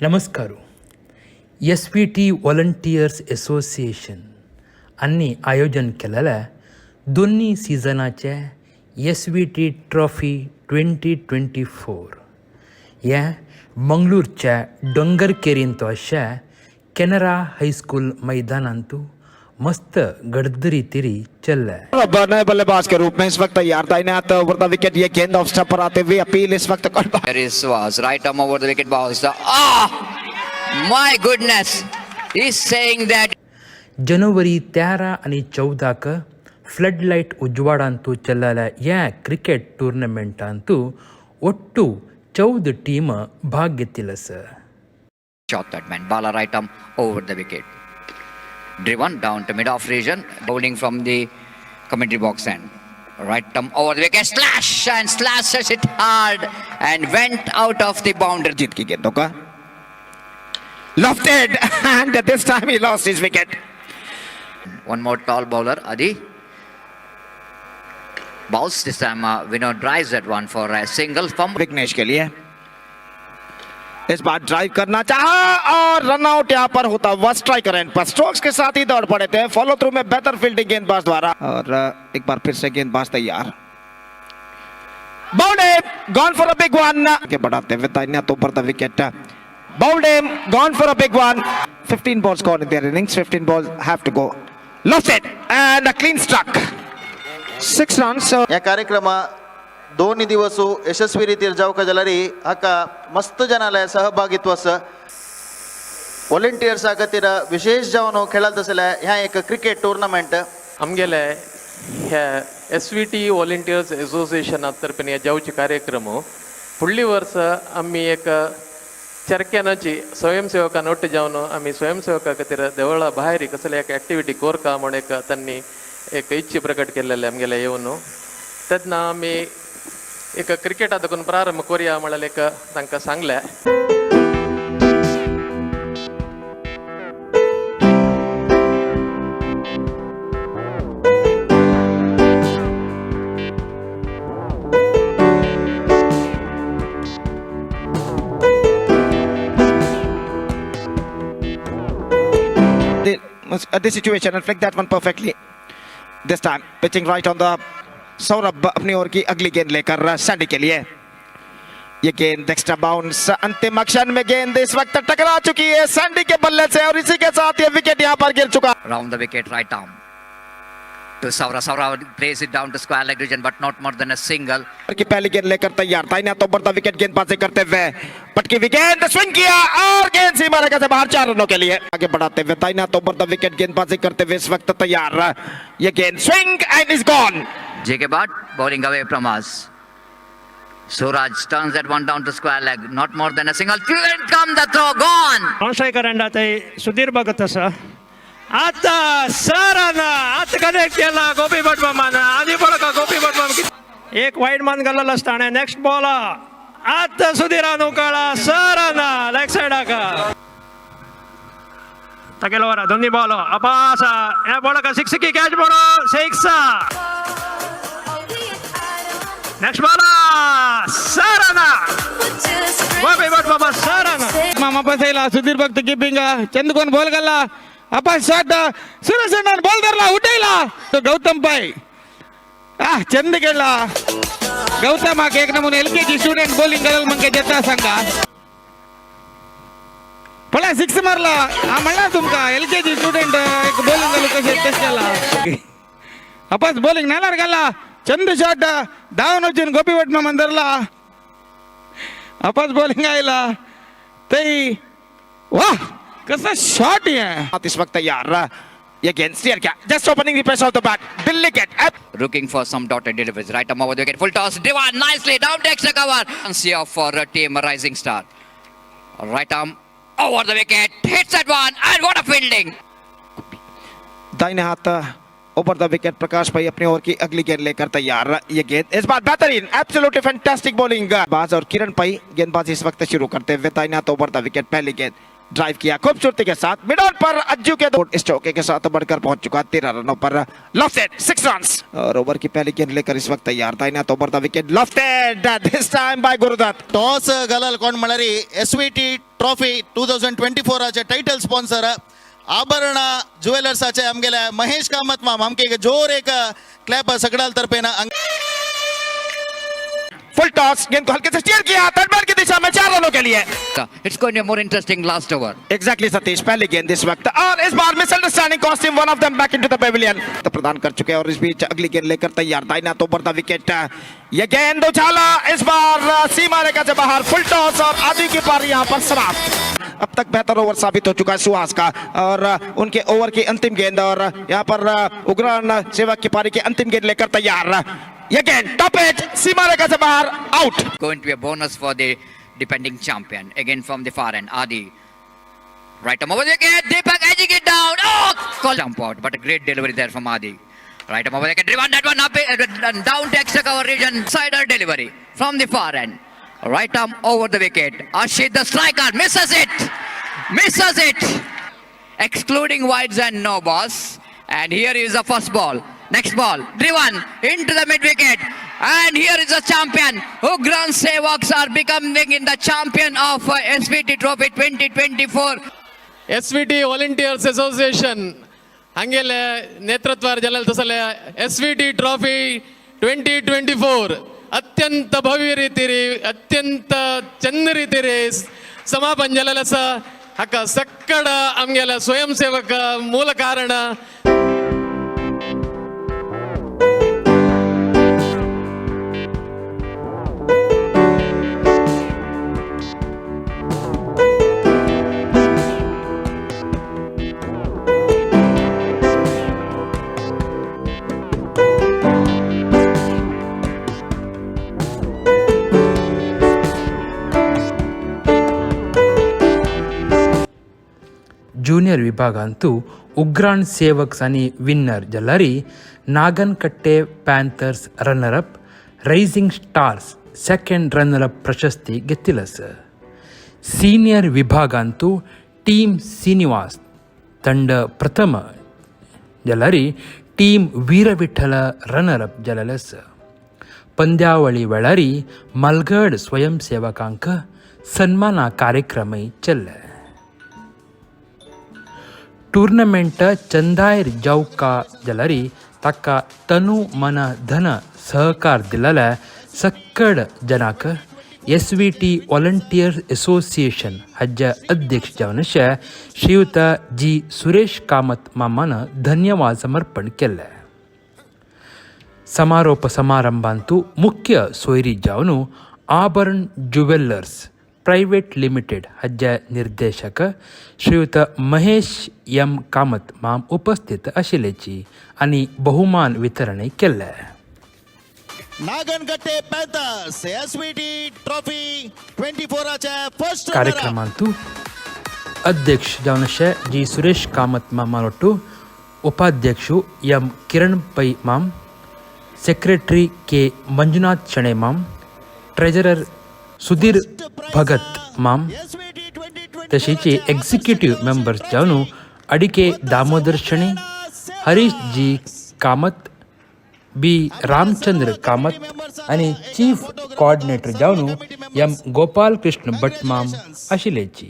नमस्कार. S V T volunteers association आनी आयोजन केलेले दोन्ही सिजनाचे S V T trophy 2024 हें मंगळूरच्या डोंगरकेरींत अशें केनरा हायस्कूल मैदानांतू मस्त गडदरी तिरी चल्ले. अब नए बल्लेबाज के रूप में इस वक्त तैयार तैनात ओवर the wicket. ये गेंद ऑफ स्टंप पर आते हुए अपील इस वक्त कर There is was right arm over the wicket bounce. Ah, my goodness! He's saying that जनवरी 13 आनी 14 फ्लड लायट उजवाडांतू चल्लेल्या ह्या क्रिकेट टुर्नामेंटांतू ಒಟ್ಟು 14 ಟೀಮ್ ಭಾग घेतिल्ले आसा. Shot that man. Bala right arm over the wicket. Driven down to mid off region, bowling from the commentary box end. Right arm over the wicket, slash and slashes it hard and went out of the boundary. जीत की गेंदों का lofted and this time he lost his wicket. One more tall bowler, Adi. Bowls this time, Vinod drives that one for a single from Vighnesh K लिए इस bar drive करना चाहा और run out यहां पर होता हुआ striker end पर strokes K साथ ही दौड़ पड़े थे। फॉलो थ्रू में बेहतर फील्डिंग गेंदबाज द्वारा और एक बार फिर से गेंदबाज तैयार। Bowled, gone for a big one K बढ़ाते हुए तैनात over the wicket. Bowled, gone for a big one. 15 balls gone in their innings. 15 balls have to go. Lofted and a clean struck. 6 runs. या कार्यक्रम दोन दिवस यशस्वी रीतीर जावका जाल्यार हाका मस्त जनाले सहभागित्व आसा. व्हॉलंटियर्सा खातीर विशेष जावन खेळत आसले ह्या एक क्रिकेट टुर्नामेंट. आमगेले हे एस व्ही टी व्हॉलंटियर्स एसोसिएशना तर्फेन हे जावचे कार्यक्रम. फुडली वर्सा आमी एक चरक्यानाची स्वयंसेवकां ಒಟ್ಟು जावन आमी स्वयंसेवका खातीर देवळा भायर कसले एक एक्टिविटी कोरका म्हूण एक तांणी एक इच्छा प्रकट केलेले आमगेले येवन. तेन्ना आमी एक क्रिकेटा देखून प्रारंभ करुया म्हळ्यार एक तांकां सांगलें. The situation and flick that one perfectly. This time pitching right on the Saurabh अपनी ओर की अगली गेंद लेकर सैंडी के लिए. ये गेंद एक्स्ट्रा बाउंस, अंतिम क्षण में गेंद इस वक्त टकरा चुकी है सैंडी के बल्ले से और इसी के साथ ये विकेट यहाँ पर गिर चुका. Round the wicket, right arm to Saura. Saura plays it down to square leg region, but not more than a single. की पहली गेंद लेकर तैयार तैनात ओवर the wicket गेंदबाजी करते हुए पटकी हुई गेंद, स्विंग किया और गेंद सीमा रेखा से बाहर 4 रनों के लिए. आगे बढ़ाते हुए तैनात ओवर the wicket गेंदबाजी करते हुए इस वक्त तैयार. ये गेंद swing and is gone. JK Bhatt bowling away from us. Suraj turns that one down to square leg, not more than a single. In come the throw, gone. Non striker end आतां सुधीर भगत आसा. आतां सरान आतां connect केला गोपी भट मामान आनी पळोवका गोपी भट माम एक वायड मान घाल्लो आसता आनी नेक्स्ट बॉल आतां सुधीरान उकळा सरान लेग सायडाक तागेलो वरा दोन्ही बॉल अपास हे पळोवका सिक्स की कॅच बरो सिक्स. नेक्स्ट बॉल सरान गोपी भट मामा सरान. मामा पसैला सुधीर भक्त कीपिंग चंदकोन बोल गल्ला अपा शॉट सुरेश अण्णान बोल धरला उठैला तो गौतम पाय आ चंद गेला गौतमाक एक नमुने एल के जी स्टूडेंट बॉलिंग करल मंगे जेता सांगा पळा सिक्स मारला. हा म्हणला तुमका एल के जी स्टूडेंट एक बॉलिंग घालू कशें तशें केला. अपास बॉलिंग नाल्यार घाला चंद शॉट धांवन वचून गोपी भट मामान धरला. अपास बॉलिंग आयला ते वाह कसं शॉट आहे. इस वक्त तैयार ये गेंद स्टीयर क्या just opening the press of the bat Delhi get Looking for some dotted deliveries. Right arm over the wicket. Full toss. Divan nicely down to extra cover. Here for a team Rising Star. Right arm over the wicket. Hits that one. And what a fielding. दाहिने हाथ over the wicket Prakash भाई अपनी ओर की अगली गेंद लेकर तैयार. ये गेंद इस बार बेहतरीन, एब्सोल्युटली फैंटास्टिक बॉलिंग बाज और किरण भाई गेंदबाजी इस वक्त शुरू करते हुए तैनात ओवर the wicket. पहली गेंद ड्राइव किया खूबसूरती के साथ मिड ऑन पर अज्जू के दो इस चौके के साथ बढ़कर पहुंच चुका 13 रनों पर। लॉफ्टेड 6 रन्स और ओवर की पहली गेंद लेकर इस वक्त तैयार दाहिना तो over the wicket, lofted this time by Gurudatt. Toss गलल कोण म्हळ्यार S V T trophy 2024 title sponsor आभरण ज्युवेलर्साचे आमगेले महेश कामत माम आमके एक जोर एक क्लॅप सगळ्याल तर्फेन. फुल टॉस, गेंद को हल्के से स्टीयर किया थर्ड मैन की दिशा में 4 रनों के लिए। It's going to be more interesting last over. Exactly Satish, पहली गेंद इस वक्त और इस bar misunderstanding cost him one of them back into the pavilion. तो प्रदान कर चुके हैं और इस बीच अगली गेंद लेकर तैयार दाहिना तो ओवर the wicket, ये गेंद उछाला इस बार सीमा रेखा से बाहर, फुल टॉस और आदि की पारी यहां पर समाप्त। अब तक बेहतर ओवर साबित हो चुका है सुहास का और उनके ओवर की अंतिम गेंद और यहाँ पर उग्रान सेवक की पारी की अंतिम गेंद लेकर तैयार, ये गेंद टॉप एज सीमा रेखा से बाहर, out. Going to be a bonus for the defending champion. Again from the far end, Adi. Right arm over the wicket, Deepak edging it down. Oh, call jump out, but a great delivery there from Adi. Right arm over the wicket, driven that one up, down to extra cover region, sider delivery from the far end. Right arm over the wicket. Ashit the striker misses it, misses it. Excluding wides and no balls. And here is the first ball. Next ball, driven into the mid wicket. And here is the champion. Ugran Sevaks are becoming in the champion of SVT Trophy 2024. S V T volunteers association ಹಂಗೆಲ್ಲ ನೇತೃತ್ವ Jalal ತಸಲೆ S V T trophy 2024 ಅತ್ಯಂತ ಭವ್ಯ ರೀತಿರಿ ಅತ್ಯಂತ ಚಂದ ರೀತಿರಿ ಸಮಾಪನ ಜಲಲಸ ಹಕ್ಕ ಸಕ್ಕಡ ಅಮ್ಗೆಲ್ಲ ಸ್ವಯಂ ಸೇವಕ ಮೂಲ ಕಾರಣ. Junior विभागांतू उग्राण sevaks आनी विन्नर जाल्यार Naganakatte panthers runner up, rising stars second runner up प्रशस्ती घेतिल्लो. सिनियर विभागांतू टीम श्रीनिवास ತಂಡ ಪ್ರಥಮ जाल्यार टीम वीरविठ्ठल रनर अप जालेलें आसा. पंद्यावळी वेळार मालगड स्वयंसेवकांक सन्माना कार्यक्रमय चल्ले. टुर्नामेंट चंदायर जावका जाल्यार ताका तनु मन धन सहकार दिलेल्या सक्कड जनाक S V T volunteers association हाजे अध्यक्ष जावन आसा श्रीयुत जी सुरेश कामत मामान धन्यवाद समर्पण केले. समारोप समारंभांतू मुख्य सोयरी जावन आभरण ज्युवेलर्स प्रायवेट लिमिटेड हाजे निर्देशक श्रीयुत महेश एम कामत माम उपस्थित आशिल्ल्याची आनी बहुमान वितरणय केल्लें. Naganakatte panthers S V T trophy 24 first. कार्यक्रमांतू अध्यक्ष जावन आसा जी सुरेश कामत मामानोट्टू, उपाध्यक्ष एम किरण पै माम, सेक्रेटरी के मंजुनाथ शणे माम, ट्रेजरर सुधीर भगत माम, तशीच एक्झिक्युटिव्ह मेंबर्स जावन अडिके दामोदर शणे, हरीश जी कामत, बी रामचंद्र कामत आनी चीफ कोऑर्डिनेटर जावन एम गोपाल कृष्ण भट माम आशिल्ल्याची.